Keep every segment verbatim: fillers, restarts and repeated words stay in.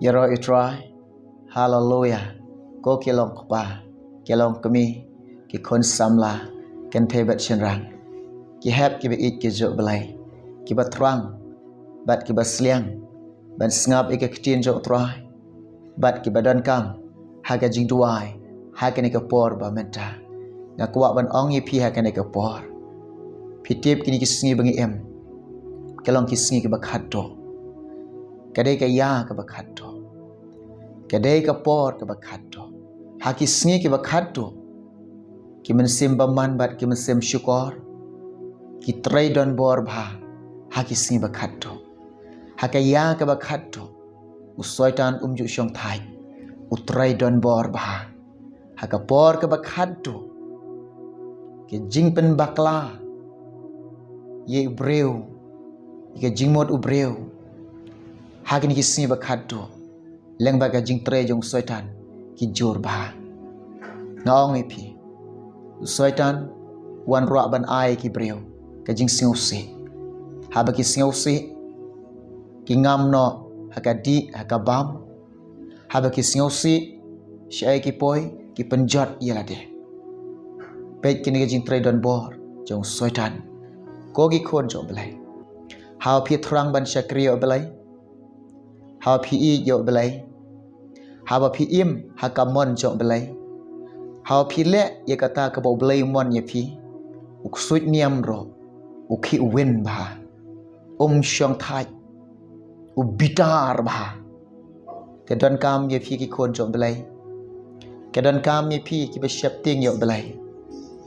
Ïaroh ïa u Trai. Haleluya. Ko ki long kpa, ki long kmie, ki khun samla, kynthei bad shynrang, ki hep ki ba ïeit ki jong u Blei, ki ba thrang bad ki ba sliang ban sngap ïa ka ktien jong u Trai, bad ki ba donkam ha ka jingduwai ha kane ka por ba mynta. Nga kwah ban ong ïa phi ha kane ka por, phi tip kine ki sngi ba ngi im, ka long ki sngi ki ba khatduh. Ka dei ka ïa ka ba khatduh. Ka dei ka por ka ba khatduh. Ha ki sngi ki ba khatduh, ki mynsiem bymman bad ki mynsiem shukor ki trei donbor bha. Ha ki sngi ba khatduh, ha ka ïa ka ba khatduh, u Soitan um ju shong thait, u trei donbor bha. Ha ka por ka ba khatduh, ka jingpynbakla ïa u briew, ïa ka jingmut u briew, ha kine ki sngi ba khatduh, lyngba ka jingtrei jong u Soitan, ki jur bha. Nga ong ïa phi, u Soitan u wanrah ban ai ki briew ka jingsngewsih. Haba ki sngewsih, ki ngam noh ha ka dih ha ka bam. Haba ki sngewsih, shaei ki poi? Ki pynjot ïa lade. Peit kine ki jingtrei donbor jong u Soitan, ko ki khun jong u Blei. Haba phi thrang ban shakri ïa u Blei, haba phi ïeit ïa u Blei, haba phi im ha ka mon jong u Blei, haba phi leh ïa kata kaba u Blei u mon ïa phi, u ksuid niam ruh u khih u win bha, um shong thait, u bitar bha. Ka donkam ïa phi ki khun jong u Blei, ka donkam ïa phi ki ba sheptieng ïa u Blei,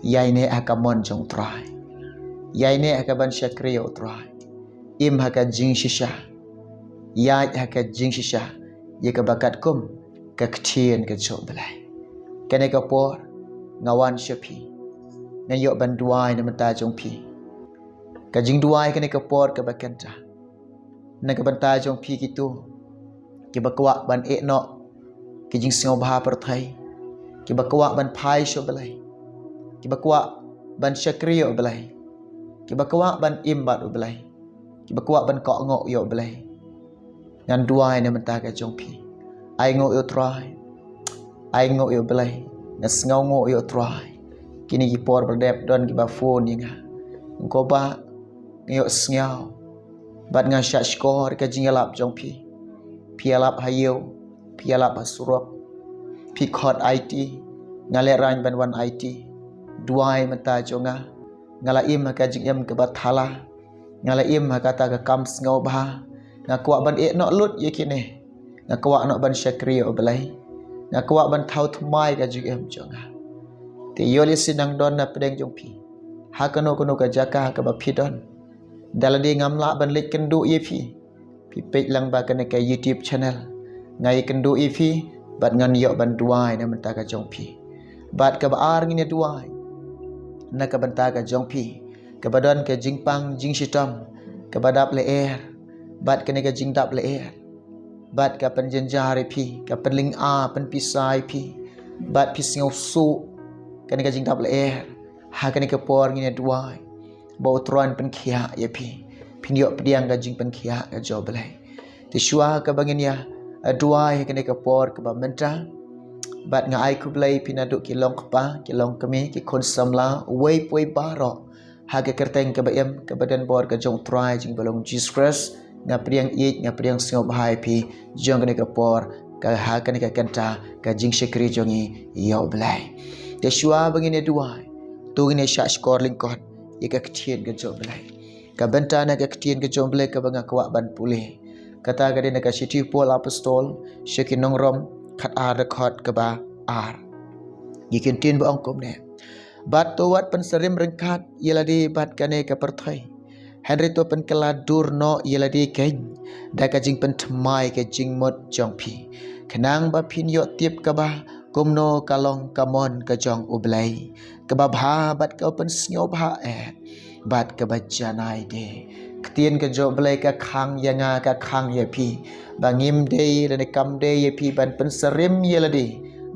ïaineh ha ka mon jong u Trai, ïaineh ha ka ban shakri ïa u Trai. Im ha ka jingshisha, ïaid ha ka jingshisha, ïa kaba katkum ka ktien ka jong u Blei. Kane ka por nga wan sha phi, nga ïoh ban duwai na bynta jong phi. Ka jingduwai kane ka por ka ba kynta na ka bynta jong phi kito ki ba kwah ban ïeh noh ki jingsngewbha pyrthei, ki ba kwah ban phai sha u Blei, ki ba kwah ban shakri ïa u Blei, ki ba kwah ban im bad u Blei, ki ba kwah ban kohnguh ïa u Blei. Ngan duwai na bynta ka jong phi. Ai nguh ïa u Trai, ai nguh ïa u Blei. Nga sngewnguh ïa u Trai. Kine ki por ba la dep don ki ba phone ïa nga, ko Bah, nga ïohsngew bad nga shahshkor ka jingïalap jong phi. Phi ïalap ha ïew, phi ïalap ha surok, phi khot aiti. Nga lehraiñ ban wan aiti. Duwai mynta jong nga. Nga la im ha ka jingim ka ba thala. Nga la im ha kata ka kam sngewbha. Nga kwah ban ïeh noh lut ïa kine. Nga kwah noh ban shakri ïa u Blei. Nga kwah ban thaw thymmai ka jingim jong nga. Te ïoh lehse nang don na pdeng jong phi, ha kano kano ka jaka ka ba phi don. Da lade ngam lah ban leit kynduh ïa phi, phi peit lang ba kane ka YouTube channel. Nga ïakynduh ïa phi bad ngan ïoh ban duwai na bynta ka jong phi. Bad ka ba ar ngin ïa duwai na ka bynta ka jong phi, ka ba don ka jingpang jingshitom ka ba dap lyer, bad kane ka jingdap lyer bad ka pynjynjar ïa phi, ka pynlynga pynpisa ïa phi, bad phi sngewsuk kane ka jingdap lyer. Ha kane ka por ngin ïa duwai ba u Trai un pynkhiah ïa phi, phin ïoh pdiang ka jingpynkhiah ka jong u Blei. Te shuwa ka ba ngin ïa duwai ha kane ka por ka ba mynta, bad nga ai khublei ïa phi naduh ki long kpa, ki long kmie, ki khun samla, uwei pa uwei baroh, ha ka kyrteng ka ba im, ka ba donbor ka jong u Trai jong ngi ba long Jesus Christ. Nga pdiang ïeit, nga pdiang sngewbha ïa phi jong kane ka por, ka ha kane ka kynta ka jingshakri jong ngi ïa u Blei. Te shuwa ba ngin ïa duwai, to ngin ïa shahshkor lyngkot ïa ka ktien ka jong u Blei. Ka bynta na ka ktien ka jong u Blei ka ba nga kwah ban pule, kata ka dei na ka shithi u Paul Apostol sha ki nong Rom, khatar, dkhot ka ba ar. Ngi ktien ba ong kumne: Bad to wat pynsyriem ryngkat ïa lade bad kane ka pyrthei, hynrei to pynkylla dur noh ïa lade keiñ da ka jingpynthymmai ka jingmut jong phi, khnang ba phin ïoh tip ka ba kumno ka long ka mon ka jong u Blei, ka ba bha bad ka ba pynsngewbha eh bad ka ba janai de. Ktien ka jong u Blei ka khang ïa nga, ka khang ïa phi, ba ngim dei lane kam dei ïa phi ban pynsyriem ïa lade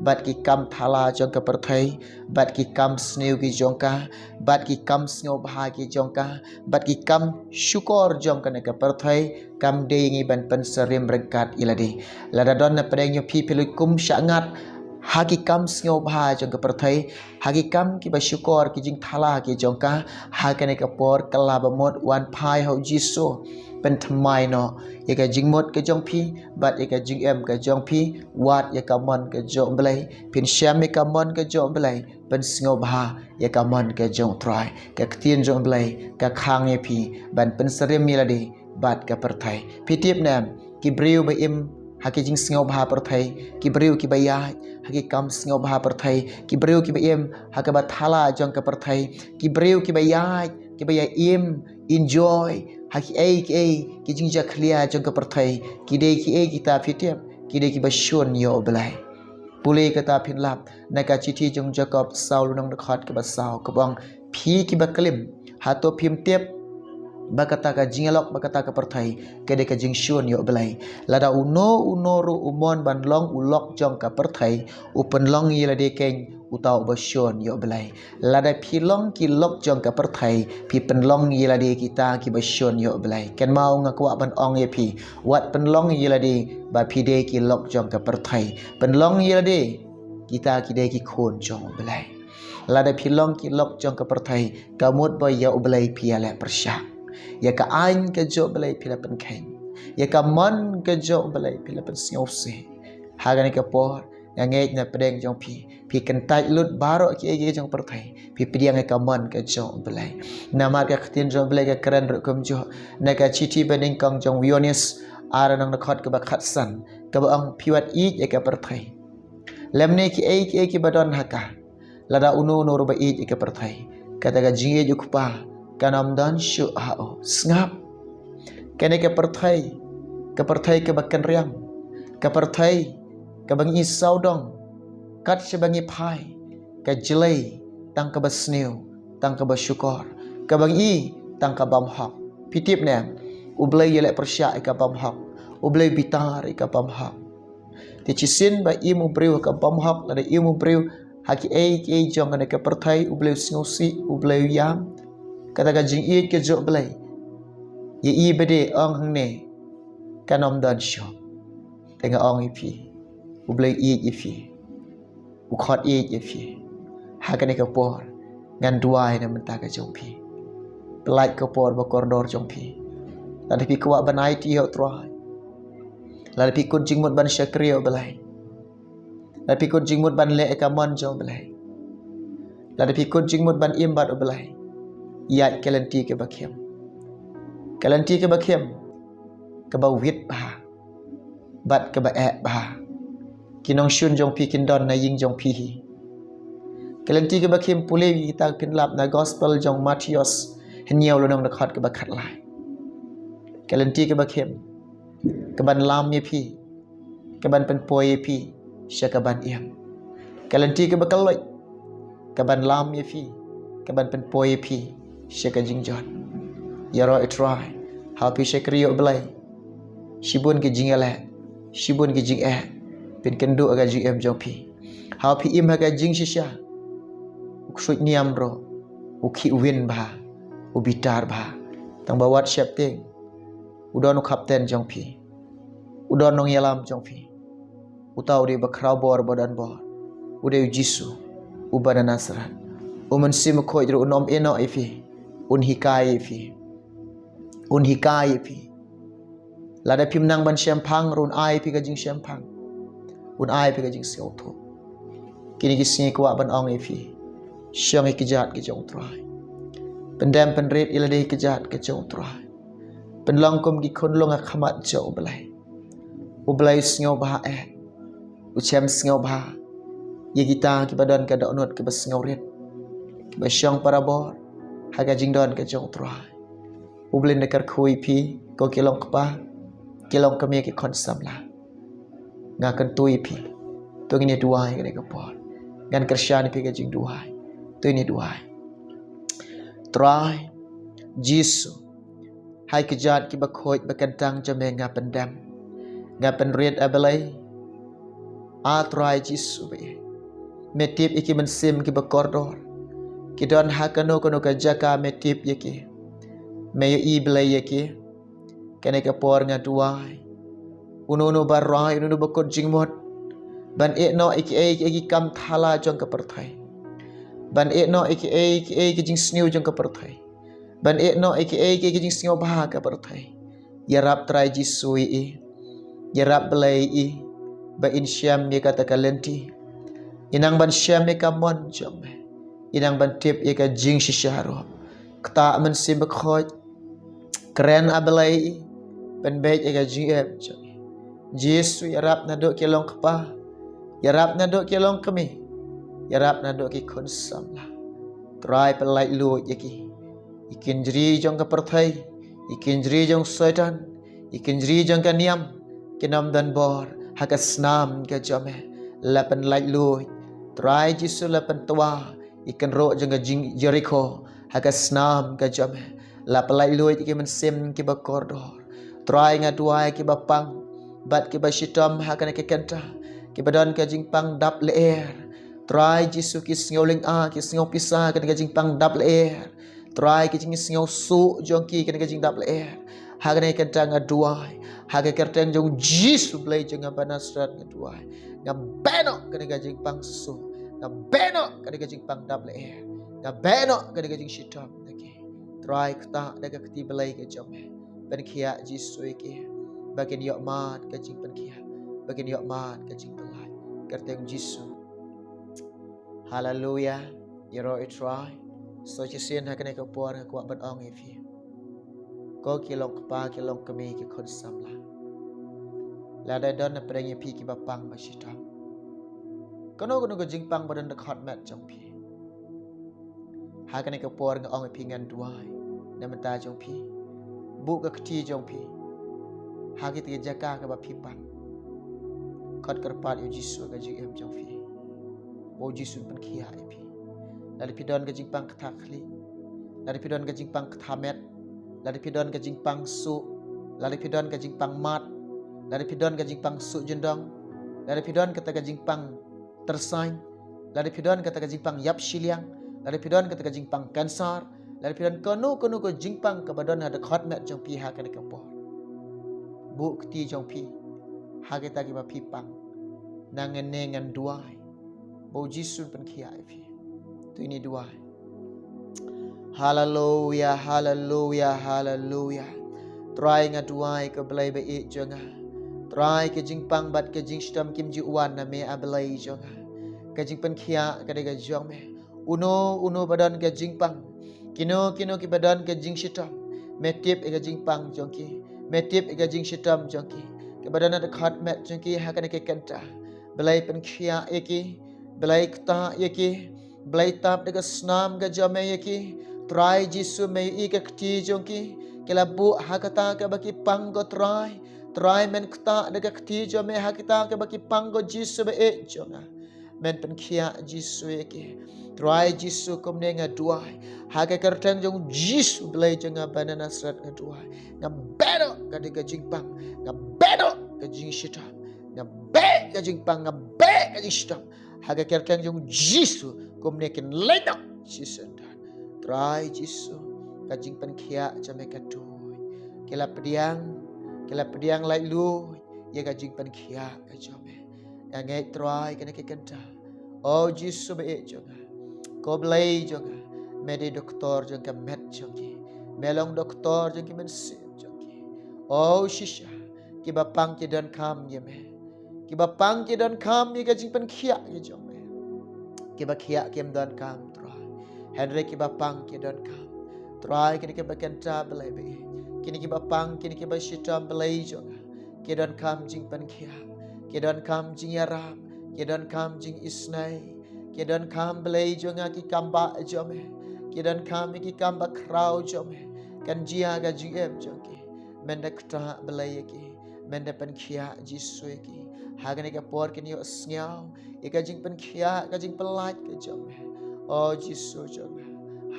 bad ki kam thala jong ka pyrthei, bad ki kam sniew ki jong ka, bad ki kam sngewbha ki jong ka, bad ki kam shukor jong kane ka pyrthei, kam dei ngi ban pynsarim ryngkat ïa lade. Lada don na pdeng ïa phi, phi la kum sha ngat ha ki kam sngewbha jong ka pyrthei, ha ki kam kiba shukor, ki jingthala ki jong ka, ha kane ka por, ka la ba mut, wan phai ha u Jisu, pynthymmai noh ïa ka jingmut ka jong phi, bad ïa ka jingim ka jong phi, wad ïa ka mon ka jong u Blei, pynshem ïa ka mon ka jong u Blei, pynsngewbha ïa ka mon ka jong u Trai. Ka ktien jong u Blei ka khang ïa phi ban pynsarim ïa lade bad ka pyrthei. Phi tip ne em, ki briew ba im ha ki jingsngewbha pyrthei, ki briew kiba ïaid ha ki kam sngewbha pyrthei, ki briew kiba im ha kaba thala jong ka pyrthei, ki briew kiba ïaid, kiba ïa im, enjoy ha kiei kiei ki jingjakhlia jong ka pyrthei, ki dei kiei kita, phi tip? Ki dei kiba shun ïa u Blei. Pule kata, phin lap na ka shithi jong u Jakob saw, lynnong dkhot kaba saw, kaba ong, phi kiba klim, hato phim tip ba kata ka jingïalok bad kata ka pyrthei ka dei ka jingshun ïa u Blei? Lada uno uno ruh u mon ban long u lok jong ka pyrthei, u pynlong ïa lade keiñ uta uba shun ïa u Blei. Lada phi long ki lok jong ka pyrthei, phi pynlong ïa lade kita kiba shun ïa u Blei. Kynmaw, nga kwah ban ong ïa phi, wat pynlong ïa lade ba phi dei ki lok jong ka pyrthei. Pynlong ïa lade kita ki dei ki khun jong u Blei. Lada phi long ki lok jong ka pyrthei, ka mut ba ïa u Blei phi ïaleh pyrshah. Ïa ka aiñ ka jong u Blei phi la pynkheiñ. Ïa ka mon ka jong u Blei phi la pynsngewsih. Ha kane ka por, nga ngeit na pdeng jong phi, phi kyntait lut baroh kiei kiei jong ka pyrthei, phi pdiang ïa ka mon ka jong u Blei. Namar ka ktien jong u Blei ka kren ruh kumjuh na ka shithi banyngkong jong u Ïoannis, ar, lynnong dkhot kaba khatsan, kaba ong, phi wat ïeit ïa ka pyrthei, lymne kiei kiei kiba don ha ka. Lada uno uno ruh ba ïeit ïa ka pyrthei, kata ka jingïeit u Kpa kan ym don shuh ha u. Sngap. Kane ka pyrthei, ka pyrthei kaba kynriam, ka pyrthei kaba ngi sawdong, kat shaba ngi phai, ka jlei tang kaba sniew, tang kaba shukor, kaba ngi tang ka bymhok. Phi tip ne em, u Blei ïaleh pyrshah ïa ka bymhok, u Blei bitar ïa ka bymhok. Te shisien ba im u briew ha ka bymhok, lada im u briew ha kiei kiei jong kane ka pyrthei, u Blei u sngewsih, u Blei u ïam, kata ka jingïeit ka jong u Blei, ïa i ba dei ong hangne, kan ym don shuh. Te nga ong ïa phi, u Blei u ïeit ïa phi, u khot ïeit ïa phi. Ha kane ka por, ngan duwai na bynta ka jong phi. Pyllait ka por ba kordor jong phi. Lada phi kwah ban aiti ïa u Trai, lada phi kut jingmut ban shakri ïa u Blei, lada phi kut jingmut ban leh ïa ka mon jong u Blei, lada phi kut jingmut ban im bad u Blei, ïaid ka lynti kaba khim. Ka lynti kaba khim, kaba wit bha bad kaba eh bha. Ki nongshun jong phi kin don na ïing jong phi hi. Ka lynti kaba khim, pule ïa kita, phin lap na Gospel jong u Mathaios, hynñiew, lynnong dkhot kaba khatlai. Ka lynti kaba khim, kaban lam ïa phi, kaban pynpoi ïa phi sha kaban im. Ka lynti kaba kylluid, kaban lam ïa phi, kaban pynpoi ïa phi sha ka jingjot. Ïaroh, ïa u Trai, haba phi shakri ïa u Blei, shibun ki jingïaleh, shibun ki jingeh phin kynduh ha ka jingim jong phi. Haba phi im ha ka jingshisha, u ksuid niam ruh u khih win bha, u bitar bha. Tang ba wat sheptieng, u don u khapten jong phi, u don nongïalam jong phi. Uta u dei ba khraw bor ba don bor, u dei u Jisu uba na Nasareth. U Mynsiem Bakhuid ruh un ym ïehnoh ïa phi, un hikai ïa phi, un hikai ïa phi. Lada phim nang ban shemphang ruh un ai ïa phi ka jingshemphang, un ai ïa phi ka jingsngewthuh. Kine ki sngi kwah ban ong ïa phi, shong ïa ki kjat ki jong u Trai. Pyndem pynrit ïa lade ki kjat ki jong u Trai. Pynlong kum ki khunlung ha khmat jong u Blei. U Blei u sngewbha eh, u shem sngewbha ïa kita kiba don ka dohnud kaba sngewrit, kiba shong parabor ha ka jingdon ka jong u Trai. U Blei un da kyrkhu ïa phi, ko ki longkpa, ki longkmie, ki khun samla. Nga kyntu ïa phi, to ngin ïa duwai kane ka por. Ngan kyrshan ïa phi ka jingduwai. To ngin ïa duwai. Trai Jisu, ha ki kjat kiba khuid ba kyntang jong me nga pyndem, nga pynrit, A Blei. A Trai Jisu ba ïeit, me tip ïa ki mynsiem kiba kordor, ki don ha kano kano ka jaka, me tip ïa ki. Me ïohi Blei ïa ki. Kane ka por nga duwai, uno uno ba rai, uno uno ba kut jingmut, ban ïeh noh ïa kiei kiei ki kam thala jong ka pyrthei, ban ïeh noh ïa kiei kiei ki jingsniew jong ka pyrthei, ban ïeh noh ïa kiei kiei ki jingsniew bha ka pyrthei. Ïarap Trai Jisu ïa i. Ïarap Blei ïa i ba in shem ïa kata ka lynti. I nang ban shem ïa ka mon jong me. I nang ban tip ïa ka jingshisha ruh. Ktah Mynsiem Bakhuid. Kren A Blei ïa i. Pynbeit ïa ka jingim jong i. Jisu, ïarap naduh ki long kpa, ïarap naduh ki long kmie, ïarap naduh ki khun samla. Trai, pynlait luid ïa ki. Ïa ki kynjri jong ka pyrthei, ïa ki kynjri jong Soitan, ïa ki kynjri jong ka niam, kin ym don bor ha ka snam ka jong me. La pynlait luid. Trai Jisu, la pyntwa ïa ki kynroh jong ka jing Jerikho ha ka snam ka jong me. La pynlait luid ïa ki mynsiem kiba kordor. Trai, nga duwai ïa kiba pang bad kiba shitom ha kane ka kynta, kiba don ka jingpang dap lyer. Trai Jisu, ki sngew lynga, ki sngew pisa, kane ka jingpang dap lyer. Trai, ki jingsngew suk jong ki, kane ka jingdap lyer. Ha kane ka kynta nga duwai, ha ka kyrteng jong Jisu Blei jong nga ba Nasareth nga duwai. Nga beh noh kane ka jingpang suk. Nga beh noh kane ka jingpang dap lyer. Nga beh noh kane ka jingshitom na ki. Trai, ktah da ka kti Blei ka jong me. Pynkhiah Jisu ïa ki. Ba kin ïoh mad ka jingpynkhiah, ba kin ïoh mad ka jingpynlait. Kyrteng Jisu. Haleluya. Ïaroh ïa Trai. Sa shisien ha kane ka por nga kwah ban ong ïa phi, ko ki long kpa, ki long kmie, ki khun samla, lada don napdeng ïa phi kiba pang ba shitom, kano kano ka jingpang ba don dkhot met jong phi, ha kane ka por nga ong ïa phi, ngan duwai na bynta jong phi. Buh ka kti jong phi ha kita ki jaka kaba phi pang. Khot kyrpad ïa u Jisu ha ka jingim jong phi, ba u Jisu un pynkhiah ïa phi. Lada phi don ka jingpang ktah khlieh, lada phi don ka jingpang ktah met, lada phi don ka jingpang suk, lada phi don ka jingpang mad, lada phi don ka jingpang suk jyndong, lada phi don kata ka jingpang tyrsain, lada phi don kata ka jingpang ïap shiliang, lada phi don kata ka jingpang kansar, lada phi don kano kano ka jingpang kaba don ha dkhot met jong phi ha kane ka por, buh kti jong phi ha kita kiba phi pang. Nangta ngan duwai ba u Jisu un pynkhiah ïa phi. To ngin duwai. Haleluya, haleluya, haleluya. Trai, nga duwai, ko Blei ba ïeit jong nga. Trai, ka jingpang bad ka jingshitom kim ju wan na me, A Blei jong nga. Ka jingpynkhiah ka dei ka jong me. Uno uno ba don ka jingpang, kino kino kiba don ka jingshitom, me tip ïa ka jingpang jong ki, me tip ïa ka jingshitom jong ki, kiba don ha dkhot met jong ki ha kane ka kynta. Blei, pynkhiah ïa ki. Blei, ktah ïa ki. Blei, tap da ka snam ka jong me ïa ki. Trai Jisu, me ïohi ka kti jong ki, ki la buh ha kata kaba ki pang, ko Trai. Trai, men ktah da ka kti jong me ha kita kaba ki pang, ko Jisu ba ïeit jong nga. Men pynkhiah Jisu ïa ki. Trai Jisu, kumne nga duwai, ha ka kyrteng jong Jisu Blei jong nga ba na Nasareth nga duwai. Nga beh noh ka dei ka jingpang, nga beh noh ka jingshitom, nga beh ka jingpang, nga beh ka jingshitom. Ha ka kyrteng jong Jisu, kumne kin leit noh shisien. Trai Jisu, ka jingpynkhiah jong me ka tuid. Ki la pdiang, ki la pdiang laitluid ïa ka jingpynkhiah ka jong me. Nga ngeit, Trai, kane ka kynta, o Jisu ba ïeit jong nga, ko Blei jong nga, me dei doktor jong ka met jong ki, me long doktor jong ki mynsiem jong ki. O shisha, kiba pang ki donkam ïa me. Kiba pang ki donkam ïa ka jingpynkhiah ka jong me. Kiba khiah kim donkam, Trai, hynrei kiba pang ki donkam. Trai, kine kiba kynta, Blei, ba ïeit, kine kiba pang, kine kiba shitom, Blei jong nga, ki donkam jingpynkhiah, ki donkam jingïarap, ki donkam jingisynei, ki donkam, Blei jong nga, ki kam ba jong me, ki donkam ïa ki kam ba khraw jong me. Kan jia ka jingim jong ki. Men da ktah, Blei, ïa ki. Men da pynkhiah, Jisu, ïa ki. Ha kane ka por kin ïohsngew ïa ka jingpynkhiah, ka jingpynlait ka jong me, o Jisu jong nga.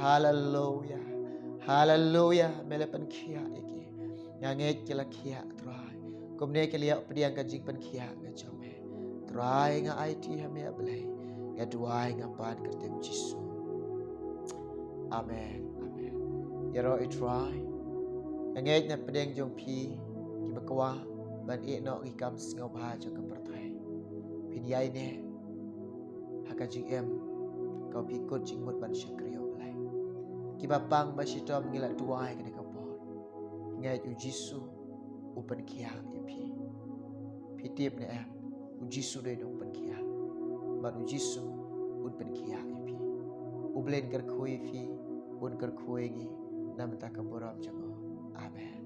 Haleluya. Haleluya. Me la pynkhiah ïa ki. Nga ngeit ki la khiah, Trai. Kumne ki la ïoh pdiang ka jingpynkhiah ka jong me. Trai nga aiti ha me, a Blei. Nga duwai, nga pan kyrteng Jisu. Amen. Amen. Ïaroh, i Trai. Nga ngeit na pdeng jong phi kiba kwah ban ïeh noh ki kam sngewbha jong ka pyrthei. Phin ïai neh ha ka jingim kaba phi kut jingmut ban shakri, a Blei. Kiba pang ba shitom, ngi la duwai kane ka por. Ngeit u Jisu u pynkhiah ïa phi. Phi tip ne em? U Jisu dei u nongpynkhiah. Bad u Jisu un pynkhiah ïa phi. U Blei un kyrkhu ïa phi, un kyrkhu ïa ngi na bynta ka burom jong u. Amen.